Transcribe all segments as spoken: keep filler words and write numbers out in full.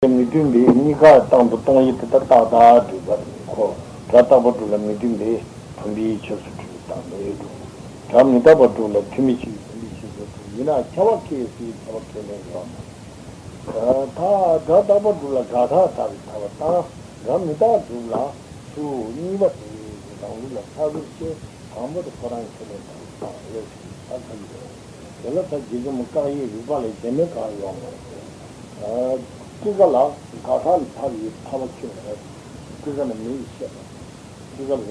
མི་མཐུན་པའི་གཉིས་ཀ་སྟེང་དུ་གཏོང་ཡས་དེ་ལྟར་རྟག་ལྟར་སྒྲུབ་པ་རེད། ཁོ་སྒྲ་རྟག་པ་དྲུག་ལ་མི་མཐུན་པའི་བུམ་པའི་ཆོས་སུ་སྒྲུབ་པའི་རྟགས་མེད་དོ། སྒྲ་མི་རྟག་པ་དྲུག་ལ་མཐུན་པའི་ཆོས་བུམ་པའི་ཆོས་སུ་སྒྲུབ་ཡིན་ན་ཁྱབ་པ་ཁས་ཟེར་ཁྱབ་པ་ཁས་ལེན་ཡོད་མ་རེད། ད་སྒྲ་རྟག་པ་དྲུག་ལ་དགག་རྟགས་ལྟ་བུའི་ཐལ་བ་དང་སྒྲ་མི་རྟག་དྲུག་ལ་ཚུལ་གཉིས་པ་དེ་རང་ལུགས་ལ་ཐལ་རེ་ཆེ། དང་པོ་དེ་ཁོ་རང་ཁས་ལེན་དང་དང་ཡོད་ཟེར་ཐལ་ཁ་ཡོད། དེ་ལ་ད་རྗེ་བཙུན་མོ་བཀག་ཡིག་རིགས་པ་ལས་གཞན་མེད་གང་ཡོང་མ་རེད། ཀྲི་ཀ་ལ་དགག་རྟགས་ལ་ཐལ་བའི་ཐལ་བ་ཁྱོད་རེད། ཀྲི་ཀ་ནི་མེད་པའི་ཤེས་པ། ཀྲི་ཀ་ལ་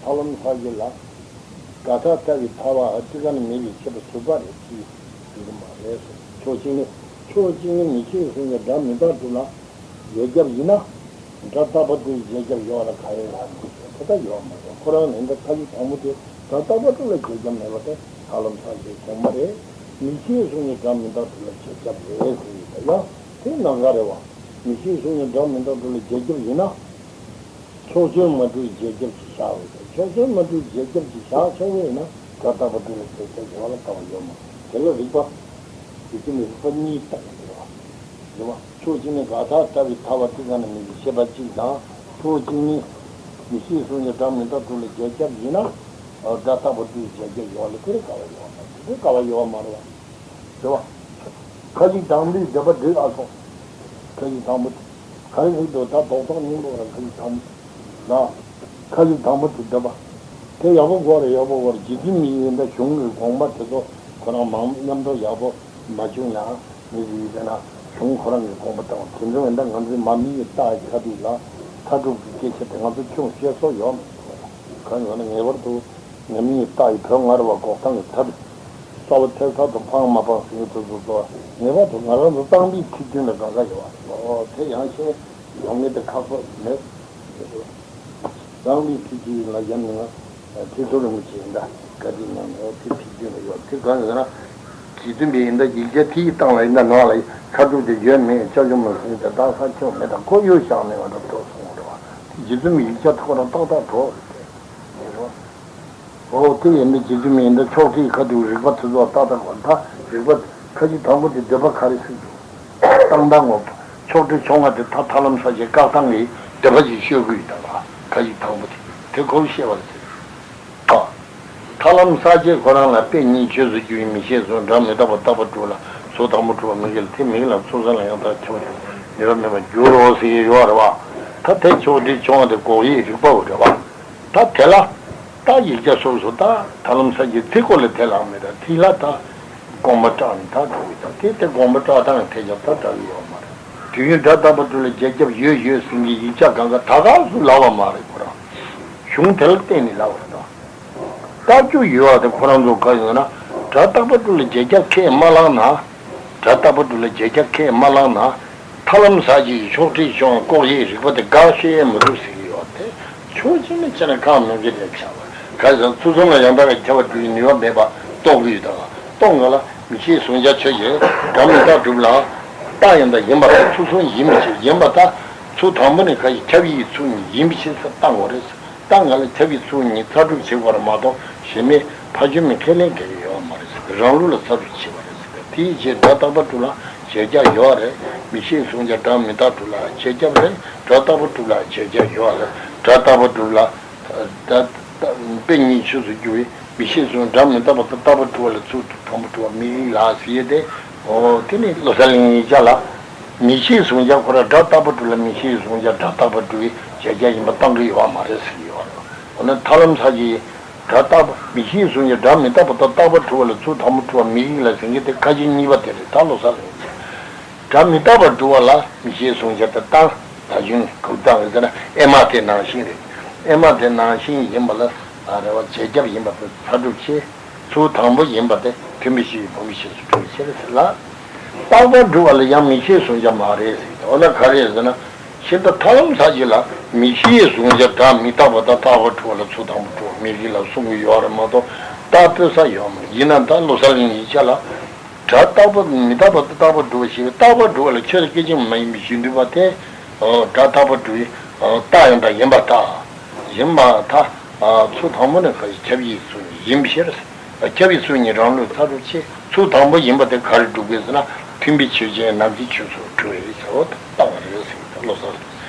ཐལ་ལམ་ས་བཞི་ལ་དགག་རྟགས་ལྟ་བུའི་ཐལ་བ་ཀྲི་ཀ་ནི་མེད་པའི་ཤེས་པ་ཟུར་པ་རེད་ཅེས་ཟེར་གྱི་མ་རེད་ཟེར། ཕྱོགས་གཅིག་ནི་ཕྱོགས་གཅིག་ནི་མི་ཤེས་གསུམ་གྱི་སྒྲ་མི་རྟག་དྲུག་ལ་རྗེས་ཁྱབ་ཡིན་ན། སྒྲ་རྟག་པ་དྲུག་རྗེས་ཁྱབ་ཡོད་ལ་ག་ཡོད་ཡོད་མ་རེད། དེ་ལྟར་ཡོད་མ་རེད། ཁོ་རང་ནི་འདི་ཁ་ཅིག་དང་པོ་དེ་སྒྲ་རྟག་པ་དྲུག་ལ་རྗེས་ཁྱབ་མེད་པ་དེ་ཧ་ལམ་ས་བཞིའི་གོང་མ་རེད། མི་ཤེས་གསུམ་གྱི་སྒྲ་མི་རྟག་དྲུག་ལ་རྗེས་ཁྱབ་རེད་ཟེར་ཡོད་པ་ཡང་དེ་ནང་ག་རེད་བ། མི་ཤེས་གསུམ་གྱི་སྒྲ་མི་རྟག་དྲུག་ལ་རྗེས་ཁྱབ་ཡིན་ན། ཕྱོགས་ཆོས་མ་གྲུབ་རྗེས་ཁྱབ་ཀྱི་བཞག་འོས་ཏེ། ཕྱོགས་ཆོས་མ་གྲུབ་རྗེས་ཁྱབ་ཀྱི་བཞག་ཆོག་གི་ཡིན་ན་སྒྲ་རྟག་པ་དྲུག་ལ་རྗེས་ཁྱབ་ཡོད་ལ་ལྟ་བ་ཡོད་མ་རེད། དེ་ལ་རིགས་པ། དེ་ཚོ་ནི་རིགས་པ་གཉིས་ལྟ་བ་རེད་བ། རེད་བ། ཕྱོགས་གཅིག་ནི་དགག་རྟགས་ལྟ་བུའི་ཐལ་བ་ཀྲི་ཀ་ནི་མེད་པའི་ཤེས་པ་གཅིག་དང་། ཕྱོགས་གཅིག་ནི་མི་ཤེས་གསུམ་གྱི་སྒྲ་མི་རྟག་དྲུག་ལ་རྗེས་ཁྱབ་ཡིན་ན། སྒྲ་རྟག་པ་དྲུག་རྗེས་ཁྱབ་ཡོད་ལ་དེ་ལ་དགག་པ་ཡོད་མ་རེད། དེ་ལ་དགག་པ་ཡོད་མ་རེད་བ། རེད་བ། ཁ་ཅིག་དང་པོའི་འདོད་པ་འགྲིག་ཨ་སོང་། ཁ་ཅིག་དང་པོ་དེ། ག་རེ་ཟེར་འདུག་ད་རྡོག་རྡོག་སྙིང་པོ་ར་ཁ་ཅིག་དང་པོ་དེ། ན། ཁ་ཅིག་དང་པོ་དེ་འདོད་པ། དེ་ཡག་པོ་གོ་རེ་ཡག་པོ་གོ་རེ་རྗེ་བཙུན་མི་ཡི་ཡོན་ཏན་གཞུང་གི་དགོངས་པ་དེ་ཚོ་ཁོ་རང་མང་མཉམ་དུ་ཡག་པོ་མ་བྱུང་ཡང་མི་ཡི་ཡོན་ཏན་ན་གཞུང་ཁོ་རང་གི་དགོངས་པ་དང་དེ་ཚོ་ཡོན་ཏན་ང་ཚོའི་མ་མི་ཡི་རྟགས་ཀྱི་ཁ་ཐུག་ལ་མཐའ་གྲུབ་ཀྱི་སྐད་ཆ་དེ་ང་ཚོ་ཁྱོད་བཤད་སྲོལ་ཡོད་མ་རེད། གང་ཡོད་ན་ངེས་པར་དུ། ཉམས་ཉེས་རྟགས་ཡི་བོད་སྔར་བ་འགོག་སྟངས་ཀྱི་ཐབས། རྩ་བ་ཐེབས་ཚར་དུ་འཕང་མ་འཕང་ཟེར་མཁན་དེ་ཚོ་ཚོ་ངེས་པར་དུ་ང་རང་ཚོ་གཙང་པའི་ཁྲིད་རྒྱུན་ལ་གང་ག་ཡོད་པ་རེད། ཨོ་དེ་ཡང་ཤེས་ཡོང་མཁན་དེ་ཁག་པོ་མེད། གཙང་པའི་ཁྲིད་རྒྱུན་ལ་ཡང་མིན་ན་ཁྲི་ཐོག་རིན་པོ་ཆེ་ཡིན་ད་བཀའ་དྲིན་གནང་ནས་ཨོ་དེ་ཁྲིད་རྒྱུན་ལ་ཡོད་དེ་གང་ཡོད་ན། རྗེ་བཙུན་པའི་ཡིན་ད་ཡིག་ཆ་དེའི་སྟེང་ལ་ཡིན་ད་ནང་ལ་ཁ་ཐུག་དེ་ཡོད་མེད་ཅ་ཆུང་མ་ཟིན་ད་རྟགས་ས་ཁྱོད་མེད་ད་ཁོ་གཡུག་བཞག་ནས་ང་ད་འགྲོ་སོང་རེད་བ། རྗེ་བཙུན་པའི་ཡིག་ཆ་ཐོག་ར་ཏག་ཏག་འགྲོ་རེད་དེ། ཨོ་དེ་ཡིན་འདི་རྗེ་བཙུན་མི་ཡིན་འདི་ཕྱོགས་ཁྲིད་ཁ་ཐུག་རིགས་པ་དེ་ཚོ་ཏག་ཏག་གོ་ད་རིགས་པ་ཁ་ཅིག་དང་པོ་དེ་འདོད་པ་ག་རེ་ཟེར་གྱི་ཏང་ཏང་ངོ་། ཕྱོགས་སྒྲིལ་ཆུང་བ་དེ་ད་ཐར་ལམ་ས་བཅད་བཀག་སྟངས་ཀྱི་འདོད་པ་ཞིག་ཤོད་དགོས་ཡོད་ད་ལ་ཁ་ཅིག་དང་པོ་དེ་དེ་ཁོ་བོ་ཤེས་པ་ཟེར། ཨ། ཐར་ལམ་ས་བཅད་ཁོ་རང་ལ་དཔེ་གཉིས་ཆོས་སུ་འགྱུར་བའི་མི་ཤེས་གསུམ་སྒྲ་མི་རྟག་པ་རྟག་པ་གྲུབ་ལ་ཚུལ་དང་པོ་གྲུབ་པ་མི་འགལ་དེ་མི་འགལ་ལ་ཚུལ་གསུམ་ལ་ཡང་དག་ཁྱབ་པ་ནུས་པ་མེད་པར་འགྱུར་རོ་ཟེར་གྱི་ཡོད་རེད་བ། ད་དེ་ཕྱོགས་སྒྲིལ་ཆུང་བ་དེ་འགོག་ཡིག་རིགས་པ་བོ་རེད་བ། ད་དེ་ལ། ད་ཡིག་ཆ་སོ་སོ་ད་ཐར་ལམ་ས་བཅད་ཚིག་སྐོར་ལ་དེ་ལ་མེད་ད་དེ་ལ་ད། དགོངས་པ་བཀྲལ་ནས་ད་འགྲོ་གི་ད་དེ་དེ་དགོངས་པ་བཀྲལ་སྟངས་ཐད་ཀྱང་ད་འདྲ་གི་ཡོད་མ་རེད། དུས་ཡུན་སྒྲ་རྟག་པ་དྲུག་ལ་རྗེས་ཁྱབ་ཡོད་ཡོད་ཟེར་མཁན་ཡིག་ཆ་གང་ག་ད་ག་སུ་ལབ་པ་མ་རེད་ཁོ་རང་། གཞུང་དེ་ལ་བརྟེན་ནས་ལབ་པ་རེད་ད། ལྟ་རྒྱུ་ཡོད་པ་དེ་ཁོ་རང་ཚོ་ག་ཡོད་ན་སྒྲ་རྟག་པ་དྲུག་ལ་རྗེས་ཁྱབ་ཁས་མ་བླངས་ན། སྒྲ་རྟག་པ་དྲུག་ལ་རྗེས་ཁྱབ་ཁས་མ་བླངས་ན། ཐར་ལམ་ས་བཅད་ཀྱི་ཕྱོགས་སྒྲིལ་ཆུང་བ་འགོག་ཡིག་རིགས་པ་དེ་དགག་ཤེས་མི་འདུག་ཟེར་གྱི་ཡོད་དེ། ཕྱོགས་གཅིག་ནས་བྱས་ན་ཁག་མེད་མཁན་རེད་ཆགས་པ། ག་ཟེར་ཚུལ་གསུམ་ལ་ཡང་དག་པའི་ཁྱབ་པ་དེའི་ནུས་པ་མེད་པ་རྟོགས་ཀྱི་ཡོད་དང་རྟོགས་འགལ་ལ་མི་ཤེས་གསུམ་ཆར་ཆོས་ཅན། སྒྲ་མི་རྟག་སྒྲུབ་ལ། རྟགས་ཡང་དག་ཡིན་པ་དང་ཚུལ་གསུམ་ཡིན་པའི་ཕྱིར་ཡིན་པ་དང་ཚུལ་དང་པོ་ནི་ག་ཡི་ཁྱབ་ཡིག་ཚུལ་གཉིས་ཡིན་པའི་ཕྱིར་ཟེར་བཏང་དགོས་རེད། རྟགས་འགལ་ལ་ཁྱབ་ཡིག་ཚུལ་གཉིས་ཚར་སྒྲུབ་བྱེད་དགོས་རེད་མ་གཏོགས་གཞན་མས་ཕ་ཆོས་མི་ཁས་ལེན་གལ་ཡོད་མ་རེད་ཟེར་རང་ལུགས་ལ་ཚར་སྒྲུབ་བྱེད་པ་རེད་ཟེར། དེའི་རྗེས་སྒྲ་རྟག་པ་དྲུག་ལ་རྗེས་ཁྱབ་ཡོད་རེད། མི་ཤེས་གསུམ་ཆར་སྒྲ་མི་རྟག་དྲུག་ལ་རྗེས་ཁྱབ་རེད། སྒྲ་རྟག་པ་དྲུག་ལ་རྗེས་ཁྱབ་ཡོད་རེད། སྒྲ་རྟག་པ་དྲུག་ལ། དཔེ་གཉིས་ཆོས་སུ་འགྱུར་བའི་མི་ཤེས་གསུམ་སྒྲ་མི་རྟག་པ་དང་རྟག་པ་དྲུག་ལ་ཚུལ་དང་པོ་དྲུག་པ་མི་རིགས་ལ་ཟེར་ཡས་དེ། འོ་དེ་ནི་བློ་གསལ་གླིང་ཡིག་ཆ་ལ། མི་ཤེས་གསུམ་ཆར་ཁོ་རང་སྒྲ་རྟག་པ་དྲུག་ལ་མི་ཤེས་གསུམ་ཆར་སྒྲ་རྟག་པ་དྲུག་གི་རྗེས་ཁྱབ་ཡིན་པ་བཏང་གི་ཡོད་མ་རེད་ཟེར་གྱི་ཡོད་རེད། འོ་ན་ཐར་ལམ་ས་བཅད་ཀྱི་སྒྲ་རྟག་པ་མི་ཤེས་གསུམ་ཆར་སྒྲ་མི་རྟག་པ་དང་རྟག་པ་དྲུག་པ་ལ་ཚུལ་དང་པོ་དྲུག་པ་མི་རིགས་ལ་ཟེར་མཁན་དེ་ཁ་ཅིག་གཉིས་པ་དེ་རེད་ད་བློ་གསལ་གླིང་ཡིག་ཆ། སྒྲ་མི་རྟག་པར་སྒྲུབ་པ་ལ་མི་ཤེས་གསུམ་ཆར་དེ་བཏང་། ད་གཞུང་གི་གུག་བཏང་ཡོད་ཟེར་ན་ཨེ་མ་དེ་ནང་བཞིན་རེད། ཨེ་མ་དེ་ནང་བཞིན་ཡིན་པ་ལ་རེ་བ་རྗེས་ཁྱབ་ཡིན་པ་དེ་ཚར་སྒྲུབ་བྱེད། ཚུལ་དང་པོ་ཡིན་པ་དེ་མཐུན་པའི་ཕྱིར་བུམ་པའི་ཕྱིར་སྒྲུབ་ཕྱིར་ཟེར་ལ། རྟག་པར་སྒྲུབ་པ་ལ་ཡང་མི་ཤེས་གསུམ་ཆར་མ་རེད་ཟེར། འོ་ན་ག་རེ་ཟེར་ན། ཤིན་ཏུ་ཐར་ལམ་ས་བཅད་ལ་མི་ཤེས་གསུམ་ཆར་སྒྲ་མི་རྟག་པ་དང་རྟག་པར་སྒྲུབ་པ་ལ་ཚུལ་དང་པོ་དྲུག་པ་མི་རིགས་ལ་གསུང་གི་ཡོད་རེད་མ་གཏོགས་རྟགས་སྤེལ་ས་ཡོད་མ་རེད། ཡིན་ན་ད་བློ་གསལ་གླིང་ཡིག་ཆ་ལ། སྒྲ་རྟག་པ་མི་རྟག་པ་དང་རྟག་པར་སྒྲུབ་པ་ཞེས་པའི་རྟག་པར་སྒྲུབ་པ་ལ་ཆོས་དང་སྐད་ཅིག་མ་ཡིན་པའི་གཞི་འདུས་པ་སྟེ། སྒྲ་རྟག་པར་སྒྲུབ་པའི་རྟགས་ཡང་དག་ཡིན་པར་ཐལ། ཡིན་པར་ཐལ། ཚུལ་དང་པོ་ནི་ག་ཞིག་ཁྱབ་ཡིག་ཚུལ་ཡིན་པའི་ཕྱིར། ཁྱབ་པའི་ཚུལ་གཉིས་རང་ལུགས་ཚར་སྒྲུབ་ཕྱིར་ཚུལ་དང་པོ་ཡིན་པ་དེ་ག་རེ་སྒྲུབ་དགོས་ཟེར་ན་མཐུན་པའི་ཆོས་ཅན་ནམ་མཁའི་ཆོས་སུ་གྲུབ་པས་ཟེར་བ་དེ་རྟགས་རེད། བློ་གསལ་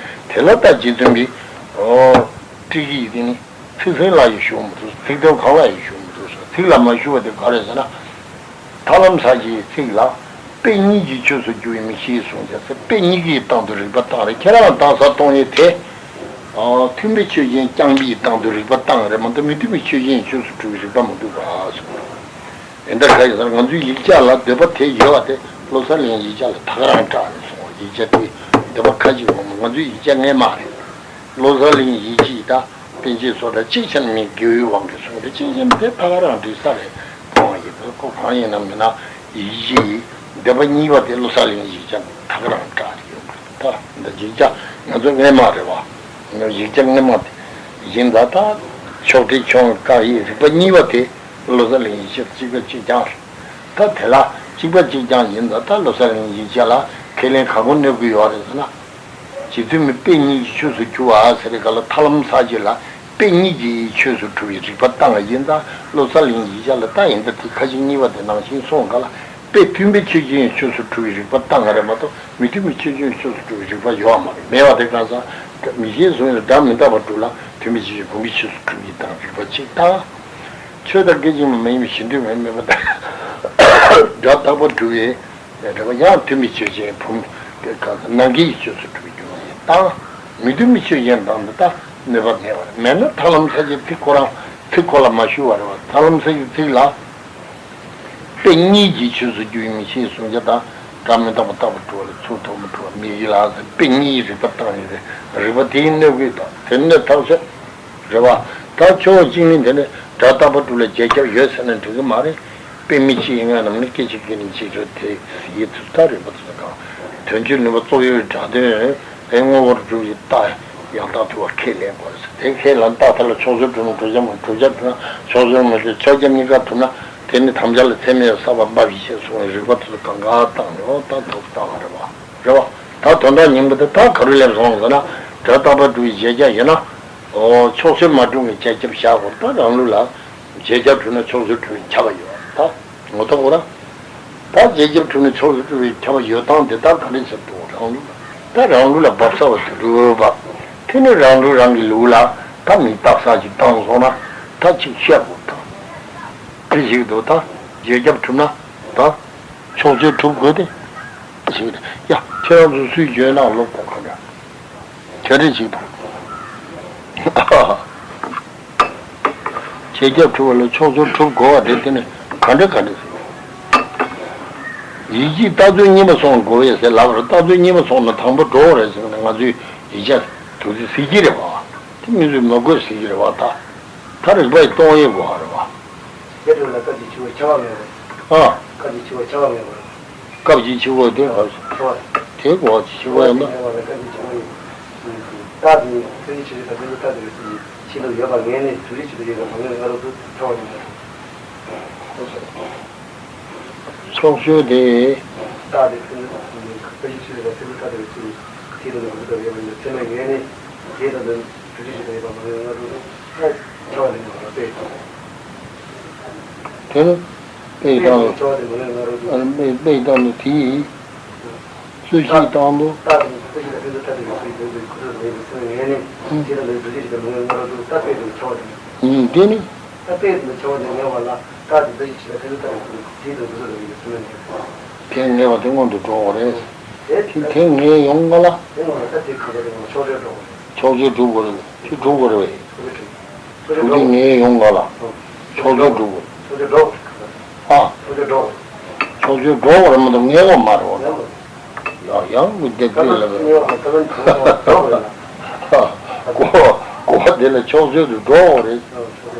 དེ་ལ་ལྟ་རྗེ་བཙུན་པའི་ཨོ་ཏྲི་ཀི་ཡི་དེ་ནི་ཚིག་ཟིན་ལ་ཡང་ཞུགས་མི་ཐུབ། ཚིག་དོན་གང་ལ་ཡང་ཞུགས་མི་ཐུབ་ཟེར། ཚིག་ལ་མ་ཞུགས་པ་དེ་ག་རེ་ཟེར་ན། ཐར་ལམ་ས་ཀྱི་ཚིག་ལ་དཔེ་གཉིས་ཀྱི་ཆོས་སུ་གྱུར་པའི་མིག་ཤེས་གསུངས་ཀྱང་ཟེར། དཔེ་གཉིས་ཀྱི་སྟེང་དུ་རིགས་པ་བཏང་རེད། ཁྱེད་རང་བཏང་ས་གཏོང་ཡས་དེ། ཨ། མཐུན་པའི་ཆོས་ཅན་རྐྱང་པའི་སྟེང་དུ་རིགས་པ་བཏང་རེད་མ་གཏོགས་མི་མཐུན་པའི་ཆོས་ཅན་ཆོས་སུ་གྲུབ་པའི་རིགས་པ་མི་འདུག་ག་གསུངས། དེ་འདྲ་ག་ཡིན་ཟེར་ན་ང་ཚོའི་ཡིག་ཆ་ལ་འདོད་པ་དེ་ཡོད་པ་དེ་བློ་གསལ་གླིང་ཡིག་ཆ་ལ་ད་ག་རང་སྐྲག་རེད་གསུངས། ཡིག་ཆ་དེ་འདོད་པ་ཁ་ཅིག་ཡོང་། ང་ཚོའི་ཡིག་ཆ་སྔས་མ་རེད། བློ་གསལ་གླིང་ཡིག་ཆ་དང་པཎ་ཆེན་བསོད་གྲགས་གཅིག་བྱས་ན་མི་དགེ་བའི་དབང་གིས་གསུངས་ཏེ། གཅིག་བྱས་ན་དེ་ད་ག་རང་འགྲིག་ས་རེད། ཁོང་ཡིན་པས་ཁོ་གང་ཡིན་ནམ་མིན་ན་ཡིག་ཆའི་འདོད་པ་གཉིས་པ་དེ་བློ་གསལ་གླིང་ཡིག་ཆ་ད་ག་རང་སྐྲག་ཡོད་པ་རེད། ད་ཡིག་ཆ་ང་ཚོ་སྔས་མ་རེད་བ། ཡིག་ཆ་སྔས་མ་དེ་ཡིན་ད་ད་ཕྱོགས་སྒྲིལ་ཕྱོགས་བཀག་ཡིག་རིགས་པ་གཉིས་པ་དེ་བློ་གསལ་གླིང་ཡིག་ཆ་གཅིག་པ་གཅིག་རྐྱང་རེད། ད་དེ་ལ་གཅིག་པ་གཅིག་རྐྱང་ཡིན་ད་ད་བློ་གསལ་གླིང་ཡིག་ཆ་ལ་ཁས་ལེན་ག་གོ་གནོད་ཀྱི་ཡོད་རེད་ཟེར་ན། རྗེ་བཙུན་མའི་དཔེ་གཉིས་ཀྱི་ཆོས་སུ་གྱུར་པ་ཟེར་རེད་ག་ལ། ཐར་ལམ་ས་ཀྱི་ལ་དཔེ་གཉིས་ཀྱི་ཆོས་སུ་གྲུབ་པའི་རིགས་པ་བཏང་བ་ཡིན་ད་བློ་གསལ་གླིང་ཡིག་ཆ་ལ་ད་ཡིན་ད་དེ་ཁ་ཅིག་གཉིས་པ་དེ་ནང་བཞིན་གསུངས་ག་ལ། དཔེ་མཐུན་པའི་ཆོས་ཅན་ཆོས་སུ་གྲུབ་པའི་རིགས་པ་བཏང་བ་རེད་མ་གཏོགས་མི་མཐུན་པའི་ཆོས་ཅན་ཆོས་སུ་གྲུབ་པའི་རིགས་པ་ཡོད་མ་རེད། མེད་པ་དེ་གང་ཟག་མི་ཤེས་གསུང་ཡང་སྒྲ་མི་རྟག་པར་གྲུབ་ལ་མཐུན་པའི་ཆོས་ཅན་བུམ་པའི་ཆོས་སུ་གྲུབ་ཡིན་དང་རིགས་པ་གཅིག་དང་། ཆོས་དང་སྐད་ཅིག་མ་མ་ཡིན་པའི་གཞི་མཐུན་མེད་མེད་པ་དང་། སྒྲ་རྟག་པར་གྲུབ་པའི་རེད་བ། ཡང་མཐུན་པའི་ཆོས་ཅན་བུམ་དེ་གང་ཟག་ནམ་མཁའི་ཆོས་སུ་གྲུབ་པའི་རྒྱུ་མ་ཡིན་དང་། མི་མཐུན་པའི་ཆོས་ཅན་དང་འདི་དག་གནོད་པ་མེད་པར་མེད་ན་ཐར་ལམ་ས་ཀྱི་ཚིག་ཁོ་རང་ཚིག་ཁོ་ལ་མ་ཞུ་བ་རེད་བ། ཐར་ལམ་ས་ཀྱི་ཚིག་ལ། དཔེ་གཉིས་ཀྱི་ཆོས་སུ་གྱུར་པའི་མིག་ཤེས་གསུངས་ཀྱང་དང་སྒྲ་མི་རྟག་པ་རྟག་པར་གྲུབ་པ་ལ་ཚུར་མཐོང་མི་འགྲུབ་པ་མིག་ཡིད་ལ་ཟེར། དཔེ་གཉིས་རིགས་པ་བཏང་ཡོད་རེད། རིགས་པ་དེའི་གནོད་ཀྱི་དང་དེ་གནོད་ཐབས་ཤེས། རེད་བ། ད་ཆོས་གཅིག་མིན་དེ་ནི་སྒྲ་རྟག་པར་གྲུབ་ལ་རྗེས་ཁྱབ་ཡོད་ཟེར་ན་འགྲིག་གི་མ་རེད། དཔེ་མི་གཅིག་ཡིན་ང་རྣམས་ནི་སྐད་ཅིག་སྐད་ནི་གཅིག་རེད་དེ་ཟེར་ཡི་ཚུལ་ལྟར་རིགས་པ་དེ་ཚོ་དང་། དོན་སྤྱིའི་ནུས་པ་རྩོག་གཡུལ་སྒྲ་དོན་དེ་དངོས་པོར་གྲུབ་ཀྱི་རྟགས་ཡང་དག་ཐུབ་པ་ཁས་ལེན་དགོས་ཟེར། དེ་ཁས་ལེན་རྟགས་དེ་ལ་ཕྱོགས་ཆོས་གྲུབ་ན་བསྒྲུབ་བྱ་མ་བསྒྲུབ་བྱ་གྲུབ་ན་ཕྱོགས་ཆོས་མི་གྲུབ། ཕྱོགས་རྒྱབ་གཉིས་ཀ་གྲུབ་ན་དེ་ནི་དམ་བཅའ་ལ་ཚད་མས་བསགས་པ་སྨྲ་བའི་ཤེས་གསུངས་པའི་རིགས་པ་དེ་ཚོ་གང་ག་བཏང་ནས་འོ་ད་ཐུབ་བཏང་བ་རེད་བ། རེད་བ། ད་དོན་དག་སྙིང་པོ་དེ་ད་ག་རུ་སླེབས་སོང་ཟེར་ན་སྒྲ་རྟག་པར་གྲུབ་པའི་རྗེས་ཁྱབ་ཡོད་ན། ཨོ། ཕྱོགས་ཆོས་མ་གྲུབ་པའི་རྗེས་ཁྱབ་བཞག་དགོས། ད་རང་ལུགས་ལ་རྗེས་ཁྱབ་གྲུབ་ན་ཕྱོགས་ཆོས་གྲུབ་པའི་ཁྱབ་པ་ཡོད་ད། ངོ་ཐོག་གོ་ར། ད་རྗེས་ཁྱབ་གྲུབ་ན་ཕྱོགས་ཆོས་གྲུབ་པའི་ཁྱབ་པ་ཡོད་སྟངས་དེ་ད་ག་འདྲ་ཟེར་འདུག་རང་ལུགས་ལ། ད་རང་ལུགས་ལ་འབབ་ས་བ་དེ་གྲུབ་པ། དེ་ནི་རང་ལུགས་རང་གི་ལུགས་ལ་ད་མི་རྟག་ས་ཅིག་བཏང་སོང་ན་ད་ཅིག་བཤད་དགོས་ད། དེ་ཞིག་འདུག་ད་རྗེས་ཁྱབ་གྲུབ་ན་ད་ཕྱོགས་ཆོས་གྲུབ་དགོས་ཏེ། ཞིག་རེད་ཡ། ཁྱེད་རང་ཚོ་སུས་བརྗོད་ན་ལོབས་དང་ཁོ་ན། ག་རེ་ཞིག་དང་། རྗེས་ཁྱབ་གྲུབ་པ་ལ་ཕྱོགས་ཆོས་གྲུབ་དགོས་པ་དེ་དེ་ནི་ག་འདྲ་ག་འདྲ་ཟེར། ཡིད་ཀྱིས་རྟགས་ཚུལ་གཉིས་པ་སོང་དགོས་པས་ཟེར་ལབ་རེད། རྟགས་ཚུལ་གཉིས་པ་སོང་ན་དང་པོ་འགྲོ་བ་རེད་ཟེར་ནས་ང་ཚོའི་ཡིད་ཆ་འདུག་ཚེ་ཟེར་གྱི་རེད་བ། དེ་མི་ཚོས་མ་དགོས་ཟེར་གྱི་རེད་བ་ད། ད་རིགས་པ་ཡིས་སྟོང་ཡེ་དགོས་པ་རེད་བ། དེ་དུས་ལ་སྐབས་ཀྱི་འཆི་བ་ཁྱབ་པ་མེད་པ། ཨ། སྐབས་ཀྱི་འཆི་བ་ཁྱབ་པ་མེད་པ། སྐབས་ཀྱི་འཆི་བ་དེ་ག་ཁྱབ་པ། དེ་གོ་འཆི་བ་ཡིན་པ། ཁྱབ་པ་ལ་སྐབས་ཀྱི་འཆི་བ་ཡིན། རྟགས་དེ་ནི་ཚེ་འདི་ཕྱི་རོལ་དང་ཕན་ཚུན་ཐ་དད་པའི་ཚུལ་གྱིས་ཤིན་ཏུ་ཡོད་པ་ངེས་ནས་དུས་རིགས་ཇི་ལྟར་ཡོད་པ་མ་ངེས་སྔ་རོལ་དུ་ཁྱབ་པ་ཡིན་པ། ཕྱོགས་ཆོས་དེ། རྟགས་དེ་ཕན་ཚུན་ཕན་ཚུན་ཐ་དད་པའི་ཚུལ་གྱིས་ཤིན་ཏུ་ཡོད་པ་ཚད་མས་ངེས་ནས་དེ་ལྟར་དུ། དེ་ནི་དཔེ་དང་། དཔེ་དང་དེའི་རྩོད་གཞི་དང་དུ། ཨ། དེ་ནི། དེ་ངེས་པ་དེ་སྔོན་དུ་འགྲོ་བ་རེད། དེ་དེ་ངེས་པ་དེ་སྔོན་དུ་འགྲོ་བ་རེད། དེ་དེ་ངེས་ཡོང་ག་ལ། ཕྱོགས་ཆོས་གྲུབ་དགོས་རེད། དེ་གྲུབ་དགོས་རེད། དྲུག་དེ་ངེས་ཡོང་ག་ལ། ཕྱོགས་ཆོས་གྲུབ་དགོས། ཨ། ཕྱོགས་ཆོས་འགྲོ་བ་རེད་མ་གཏོགས་ངེས་པ་མ་རེད་བ། ཡང་ཡང་མི་བདེ་བདེ་ལ་རེད། གོ་གོ་བ་དེ་ལ་ཕྱོགས་ཆོས་དུ་འགྲོ་བ་རེད།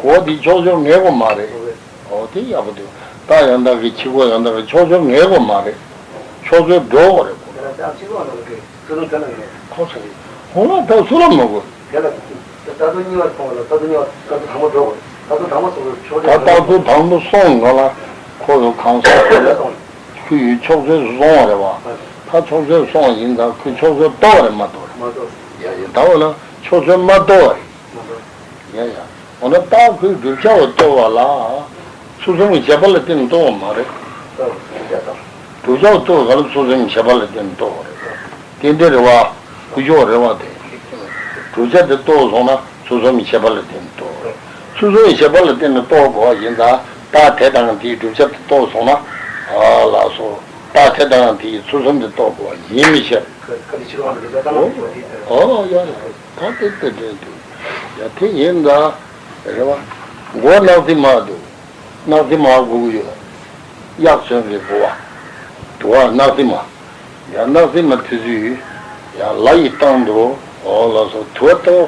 གོ་བ་དེ་ཕྱོགས་ཆོས་ངེས་པ་མ་རེད། འོ་དེ་ཡག་པོ་འདུག་རྟགས་ཡང་དག་གི་འཆི་འཕོ་ཡང་དག་གི་ཕྱོགས་ཆོས་ངེས་པ་མ་རེད། ཕྱོགས་ཆོས་འགྲོ་བ་རེད། ཁོ་ཚོ་ཚོ་ལ་ངེས། ཁོ་ཚོ་རེད། ཁོང་ལ་ད་སུ་ལ་མ་དགོས། དེ་ལ་ད་ལྟ་གཉིས་པ་སོང་བ་ལ་ད་ལྟ་གཉིས་པ་ད་ལྟ་དང་པོ་འགྲོ་དགོས། ད་ལྟ་དང་པོ་སོང་བའི་ཕྱོགས་ད་ཆོས་ལྟ་ཚུལ་དང་པོ་སོང་ང་ལ་ཁོ་ཚོ་གང་ཟག་དེ་ལ་ཁོ་ཡི་ཕྱོགས་ཆོས་སུ་སོང་བ་རེད་བ། ད་ཕྱོགས་ཆོས་སོང་བ་ཡིན་ཙང་ཁོས་ཕྱོགས་ཆོས་རྟོགས་པ་རེད་མ་གཏོགས་རེད། མ་གཏོགས། ཡ་ཡ་ད་འོ་ན་ཕྱོགས་ཆོས་མ་རྟོགས་པ་རེད། མ་གཏོགས། ཡ་ཡ། འོ་ན་རྟགས་ཁོས་བསྒྲུབ་བྱ་བ་རྟོགས་པ་ལ། ཚུལ་གསུམ་གྱི་བྱེད་པ་ལ་བརྟེན་ནས་རྟོགས་པ་མ་རེད། བསྒྲུབ་བྱ་བ་རྟོགས་པ་ག་ལ་ཚུལ་གསུམ་གྱི་བྱེད་པ་ལ་བརྟེན་ནས་རྟོགས་པ་རེད། དེ་འདྲ་རེད་བ། ཀུན་སྦྱོར་རེད་བ་དེ། བསྒྲུབ་བྱ་དེ་རྟོགས་སོང་ན་ཚུལ་གསུམ་ཤེས་པ་ལ་བརྟེན་ནས་རྟོགས། ཚུལ་གསུམ་ཤེས་པ་ལ་བརྟེན་ནས་རྟོགས་དགོས་པ་ཡིན་ཙང་རྟགས་དེ་དང་དེའི་བསྒྲུབ་བྱ་དེ་རྟོགས་སོང་ན། ཨ་ལགས་སོ། རྟགས་དེ་དང་དེའི་ཚུལ་གསུམ་དེ་རྟོགས་དགོས་པ་ཡིན་མི་ཤེས། ཨོ་ཡ་རེད། ད་དེ་དེ་འདྲ་འདུག་ཡ་དེ་ཡིན་ཙང་རེད་བ། མགོ་གནག་རྫི་མ་འདུག་གནག་རྫི་མ་དགོས་ཀྱི་ཡོད། གཡག་གསོན་པའི་དགོས་པ། དུ་བ་གནག་རྫི་མ། ཡང་གནག་རྫི་མ་དེ་ཚོས་ཡང་ལ་ཡི་སྟེང་དུ་འོ་ལ་སོགས་དུ་བ་ལྟ་བུ།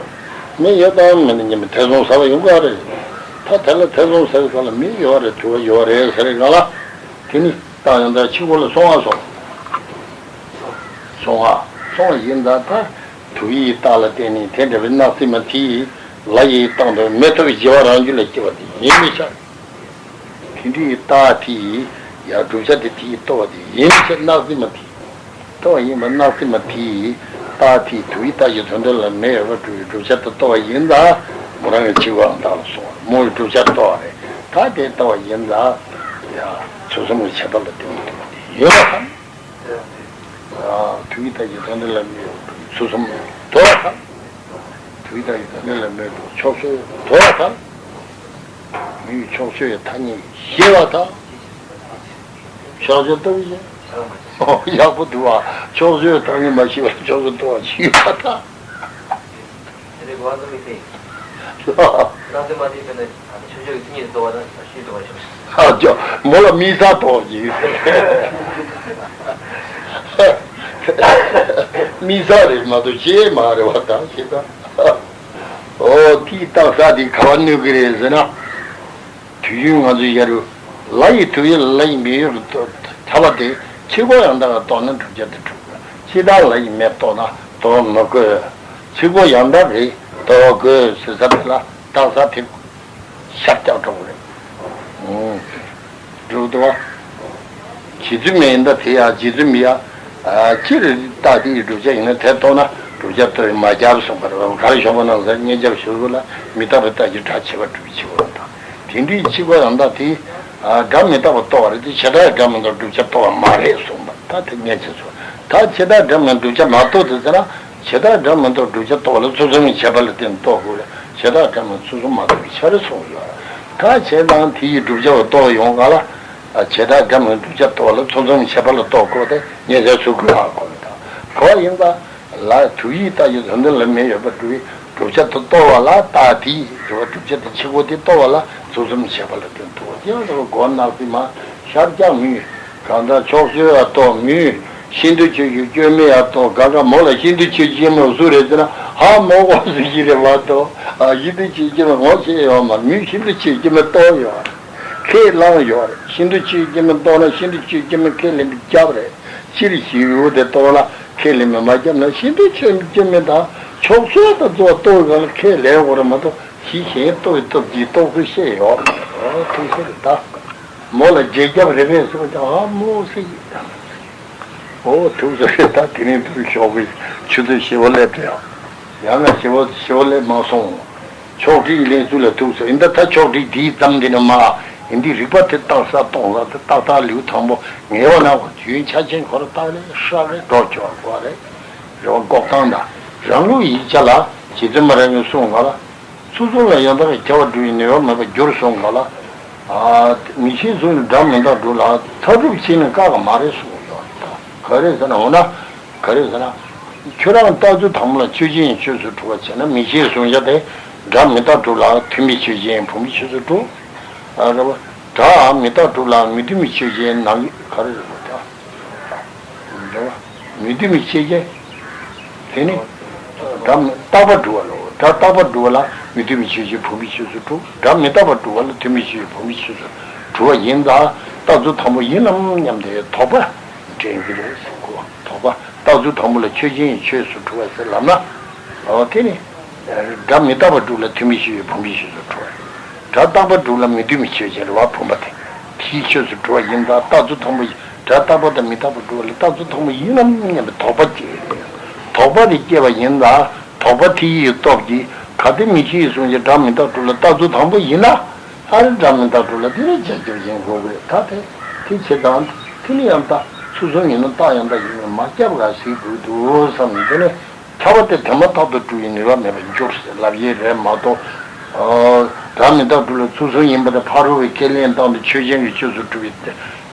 མི་ཡོད་དང་མེད་ན་ཉི་མ་ཐེ་ཚོམ་ཟ་བ་ཡོང་གི་རེད། ད་དེ་ལ་ཐེ་ཚོམ་ཟ་བའི་སྐབས་ལ་མི་ཡོད་རེད་དུ་བ་ཡོད་རེད་ཟེར་བའི་སྒང་ལ། དེ་ནི་རྟགས་ཡང་དག་ཕྱི་སྒོ་ལ་སོང་བ་སོང་། སོང་བ། སོང་བ་ཡིན་ད་ད། དུ་ཡི་རྟགས་ལ་བརྟེན་ནས་དེ་འདྲ་བའི་གནག་རྫི་མ་དེ་ཡིས་ལ་ཡི་སྟེང་དུ་མེ་ཐོག་གི་བྱེ་བ་རང་རྒྱུད་ལ་སྐྱེ་བ་དེ་ཡིན་མི་ཤེས། དེ་འདྲའི་རྟགས་དེ་ཡིས་ཡང་བསྒྲུབ་བྱ་དེ་དེ་ཡིས་རྟོགས་པ་དེ་ཡིན་མི་ཤེས། གནག་རྫི་མ་དེ་ཡིས་རྟོགས་པ་ཡིན་པ། གནག་རྫི་མ་དེ་ཡིས་རྟགས་དེ་དུ་ཡི་རྟགས་ཀྱི་དོན་དེ་ལ་མེ་ཡོད་པར་གྲུབ་པའི་བསྒྲུབ་བྱ་དེ་རྟོགས་པ་ཡིན་ཙང་མོ་རང་གི་ཕྱི་སྒོའམ་བདག་ལ་སོང་བ་མོ་ཡི་བསྒྲུབ་བྱ་རྟོགས་པ་རེད། ད་དེ་རྟོགས་པ་ཡིན་ཙང་ཡང་ཚུལ་གསུམ་གྱི་ཁྱད་པར་ལ་བརྟེན་ནས་རྟོགས་པ་དེ་ཡིན་པ་དང་། དུ་ཡི་རྟགས་ཀྱི་དོན་དེ་ལ་མེ་ཡོད་པར་གྲུབ་པའི་ཚུལ་གསུམ་དོར་བ་དང་། དུ་ཡི་རྟགས་ཀྱི་དོན་དེ་ལ་མེ་ཡོད་པར་གྲུབ་པའི་ཕྱོགས་ཆོས་དོར་བ་དང་། མིའི་ཕྱོགས་ཆོས་ཀྱི་ཐ་སྙད་ཤེས་པ་དང་། ཕྱོགས་ཆོས་ལྟ་བུ་ཞེས། ཡག་པོ་འདུག་བ། ཕྱོགས་ཆོས་ཐ་སྙད་མ་ཤེས་པར་ཕྱོགས་ཆོས་ལྟ་བ་ཞེས་པ་དང་། དེ་ནས་གོ་བ་ཚོ་མི་ཤེས། གནང་ཚེ་མ་ཤེས་པས་ན་ཕྱོགས་ཆོས་ཀྱི་མཚན་ཉིད་ལྟ་བ་དང་ཤེས་ལྟ་བ་ཞེས། ཨ་ཅོ། མོ་ལ་མིག་གསལ་ཐོགས་ཀྱི། མིག་གསལ་རེད་མ་གཏོགས་ཤེས་མ་རེད་བ་དང་ཤེས་དང་། ཨོ་དེའི་རྟགས་གསལ་དེ་ག་བ་གནོད་ཀྱི་རེད་ཟེར་ན། དུས་རྒྱུན་ང་ཚོས་ཡ་རུ་ལ་ཡི་དུ་ཡི་ལ་ཡི་མེ་ཡོད་ལ་ཐ་བ་དེ་ཕྱི་སྒོ་ཡང་དག་ག་རྟོགས་ན་བསྒྲུབ་བྱ་དེ་གྲུབ། ཕྱི་དག་ལ་ཡི་མེ་རྟོགས་ན་རྟོགས་མི་དགོས། ཕྱི་སྒོ་ཡང་དག་གིས་རྟོགས་དགོས་ཟེར་ས་དེ་ལ་རྟགས་གསལ་དེ། ཤར་རྒྱག་འགྲོ་གི་རེད། ཨུམ། སྒྲུབ་ཏུ་བ། རྗེ་བཙུན་མི་ཡིན་ད་དེ་ཡང་རྗེ་བཙུན་མི་ཡ། སྤྱིར་རྟགས་དེ་ཡི་བསྒྲུབ་བྱ་ཡིན་ན་དེ་རྟོགས་ན་བསྒྲུབ་བྱ་རྟོགས་མ་རྒྱབ་གསུངས་པ་རེད་བ། གར་ཞོག་པ་ནང་ཟེར་གཉེན་རྒྱབ་ཞུ་དགོས་ལ་མི་རྟག་པའི་རྟགས་ཀྱི་སྒྲ་ཕྱེ་བ་སྒྲུབ་ཕྱི་བ་དང་། དེ་འདྲའི་ཕྱི་བ་ཡང་དག་དེ། སྒྲ་མི་རྟག་པ་རྟོགས་པ་རེད་དེ་བྱེ་བྲག་སྒྲ་མི་རྟག་བསྒྲུབ་བྱ་རྟོགས་པ་མ་རེད་གསུངས་པ་ད་དེ་ངས་བྱས་སོ། ད་བྱེ་བྲག་སྒྲ་མི་རྟག་བསྒྲུབ་བྱ་མ་རྟོགས་དེ་ཟེར་ན། བྱེ་བྲག་སྒྲ་མི་རྟག་བསྒྲུབ་བྱ་རྟོགས་པ་ལ་ཚུལ་གསུམ་གྱི་ཁྱད་པར་ལ་བརྟེན་ནས་རྟོགས་དགོས་ལ་བྱེ་བྲག་སྒྲ་མི་རྟག་ཚུལ་གསུམ་མ་རྟོགས་པའི་ཕྱིར་གསུངས་ཡོད། ད་བྱས་ཙང་དེ་ཡི་བསྒྲུབ་བྱ་བ་རྟོགས་ཡོང་ག་ལ། བྱེ་བྲག་སྒྲ་མི་རྟག་བསྒྲུབ་བྱ་རྟོགས་པ་ལ་ཚུལ་གསུམ་གྱི་ཁྱད་པར་ལ་རྟོགས་དགོས་ཏེ་ཉེ་ཚན་ཚུལ་དགོས་ཧ་གོ་མི་དང་གོ་བ་ཡིན་ཙང་། ལ་དུ་ཡི་རྟགས་ཀྱི་དོན་དེ་ལ་མེ་ཡོད་པར་གྲུབ་པའི་བསྒྲུབ་བྱ་དེ་རྟོགས་པ་ལ་རྟགས་དེ་ཡི་བསྒྲུབ་བྱ་དེ་ཕྱི་སྒོ་དེ་རྟོགས་པ་ལ་ཚུལ་གསུམ་ཁྱད་པར་ལ་བརྟེན་ཐུབ་པ་དེ་ཡང་དག་པའི་གོ་ནག་པི་མ་ཤར་རྒྱག་མི། གང་ལྟར་ཕྱོགས་ཆོས་ཡང་རྟོགས་མི། ཤིན་ཏུ་ཆོས་ཀྱི་སྐྱོན་མེད་ཡང་རྟོགས་གང་ག་མོ་ལ་ཤིན་ཏུ་ཆོས་སྐྱོན་མེད་སུ་རེད་ཟེར་ན་ཧ་མོ་གོ་སུ་ཞིག་རེད་མ་གཏོགས་ཨ་ཤིན་ཏུ་ཆོས་སྐྱོན་མེད་ངོ་ཤེས་ཡོད་མ་མི་ཤིན་ཏུ་ཆོས་སྐྱོན་མེད་རྟོགས་ཡོད་རེད། ཁས་བླངས་ཡོད་རེད། ཤིན་ཏུ་ཆོས་སྐྱོན་མེད་རྟོགས་ན་ཤིན་ཏུ་ཆོས་སྐྱོན་མེད་ཁས་ལེན་པའི་རྒྱབ་རེད། སྤྱིར་ཞིག་ཡོད་དེ་རྟོགས་ན་ཁས་ལེན་མེད་མ་རྒྱབ་ན་ཤིན་ཏུ་ཆོས་སྐྱོན་མེད་དང་ཕྱོགས་ཆོས་དང་རྩོལ་བ་རྟོགས་གང་ལ་ཁས་ལེན་དགོས་རེད་མ་གཏོགས་ཞིག་གཞན་རྟོགས་ཡི་སྟོབས་ཀྱིས་རྟོགས་ཚུལ་བཤད་ཡོད་རེད། ཐུགས་ཤེས་རེད་ད། མོ་ལ་རྗེས་རྒྱབ་རེ་རེ་ཟེར་བ་ཀྱང་ཨ་མོ་ཟེར་གྱི། ཨོ་ཐུགས་ཟེར་རེད་ད་དེ་རིང་ཐུགས་ཞོག་གི་ཆུ་ཚོད་བཞི་པོ་སླེབས་རེད། ཡང་ན་བཞི་པོ་བཞི་པོ་སླེབས་མ་སོང་། ཕྱོགས་སྒྲིག་ལེན་ཚུལ་ལ་ཐུགས་ཟེར་ཡིན་ད་ད་ཕྱོགས་སྒྲིག་དེའི་ཙམ་དེ་ནི་མ་ཡིན་དེ་རིག་པ་དེ་རྟགས་གསལ་གཏོང་ས་དེ་ཏག་ཏག་ལེའུ་དང་པོ་ངེས་པ་ན་གོ་དུས་ཡུན་ཆ་ཆེན་ཁོ་ར་རྟགས་ལས་ཧྲག་རེད་འགྲོ་ཆོག་གོ་རེད། རེ་བ་འགོག་སྟངས་དང་རང་ལུགས་ཡིག་ཆ་ལ་རྗེ་བཙུན་མ་རང་གིས་གསུངས་ག་ལ། ཚུལ་གསུམ་ལ་ཡང་དག་གི་ཁྱབ་པ་སྒྲུབ་པའི་ནུས་པ་མེད་པར་འགྱུར་གསུངས་ག་ལ། ཨ་མིག་ཤེས་གསུམ་གྱི་སྒྲ་མི་རྟག་སྒྲུབ་ལ་མཐའ་གྲུབ་བྱས་ནས་བཀག་ག་མ་རེད་གསུངས་ཡོད་རེད་ད། ག་རེ་ཟེར་ན་འོ་ན། ག་རེ་ཟེར་ན། ཁྱོད་རང་རྟགས་ཚུལ་དང་པོ་ལ་ཆོས་ཅན་ཡིན་ཆོས་སུ་གྲུབ་པ་བྱས་ན་མིག་ཤེས་གསུམ་ཆ་དེ་སྒྲ་མི་རྟག་སྒྲུབ་ལ་མཐུན་པའི་ཆོས་ཅན་ཡིན་བུམ་པའི་ཆོས་སུ་གྲུབ། ཨ་རེད་བ། སྒྲ་མི་རྟག་སྒྲུབ་ལ་མི་མཐུན་པའི་ཆོས་ཅན་ནང་གི་ག་རེ་རེད་བ་ད། རེད་བ། མི་མཐུན་པའི་ཆོས་ཅན། དེ་ནི། སྒྲ་རྟག་པར་སྒྲུབ་པ་ལ། སྒྲ་རྟག་པར་སྒྲུབ་པ་ལ་མི་མཐུན་པའི་ཆོས་ཅན་བུམ་པའི་ཆོས་སུ་གྲུབ། སྒྲ་མི་རྟག་པར་སྒྲུབ་པ་ལ་མཐུན་པའི་ཆོས་ཅན་བུམ་པའི་ཆོས་སུ་གྲུབ་པ་ཡིན་ཙང་རྟགས་ཚུལ་དང་པོ་ཡིན་ནམ་སྙམ་སྟེ་དོགས་པ་འདྲེན་གྱི་རེད་གསུང་གོ། དོགས་པ་རྟགས་ཚུལ་དང་པོ་ལ་ཆོས་ཅན་ཡིན་ཆོས་སུ་གྲུབ་པ་ཟེར་ལབ་ན། འོ་དེ་ནི། སྒྲ་མི་རྟག་པར་སྒྲུབ་ལ་མཐུན་པའི་ཆོས་ཅན་བུམ་པའི་ཆོས་སུ་གྲུབ་པ་རེད། སྒྲ་རྟག་པར་སྒྲུབ་ལ་མི་མཐུན་པའི་ཆོས་ཅན་རེད་བ་བུམ་པ་དེ། དེའི་ཆོས་སུ་གྲུབ་པ་ཡིན་ཙང་རྟགས་ཚུལ་དང་པོ་ཡིན། སྒྲ་རྟག་པ་དང་མི་རྟག་པར་སྒྲུབ་པ་ལ་རྟགས་ཚུལ་དང་པོ་ཡིན་ནམ་སྙམ་པའི་དོགས་པ་སྐྱེ། དོགས་པ་དེ་སྐྱེ་བ་ཡིན་ཙང་དོགས་པ་དེ་ཡི་སྟོབས་ཀྱིས་གལ་ཏེ་མིག་ཤེས་ཀྱིས་གསུངས་ཀྱི་སྒྲ་མི་རྟག་སྒྲུབ་ལ་རྟགས་ཚུལ་དང་པོ་ཡིན་ན། ཨ་རི་སྒྲ་མི་རྟག་སྒྲུབ་ལ་དེ་ལས་རྗེས་རྒྱབ་ཡིན་དགོས་པས་ད་དེ། དེ་བྱེད་དང་། དེ་ནི་ཡང་དག་ཚུལ་གསུམ་ཡིན་ན་རྟགས་ཡང་དག་ཡིན་ནས་མ་སྐྱབས་ག་ཟིག་དགོས་འདུག་བསམ་ནས་དེ་ནས། ཐར་པ་དེ་དེ་མ་ཐག་ཏུ་སྒྲུབ་པའི་ནུས་པ་མེད་པར་འགྱུར་ཟེར་ལབ་ཡས་རེད་མ་གཏོགས། ཨ། བདག་མི་རྟག་སྒྲུབ་ལ་ཚུལ་གསུམ་ཡིན་པ་དང་ཕ་རོལ་པོས་ཁས་ལེན་བཏང་སྟེ་ཆོས་ཅན་གྱི་ཆོས་སུ་གྲུབ་པའི་དེ།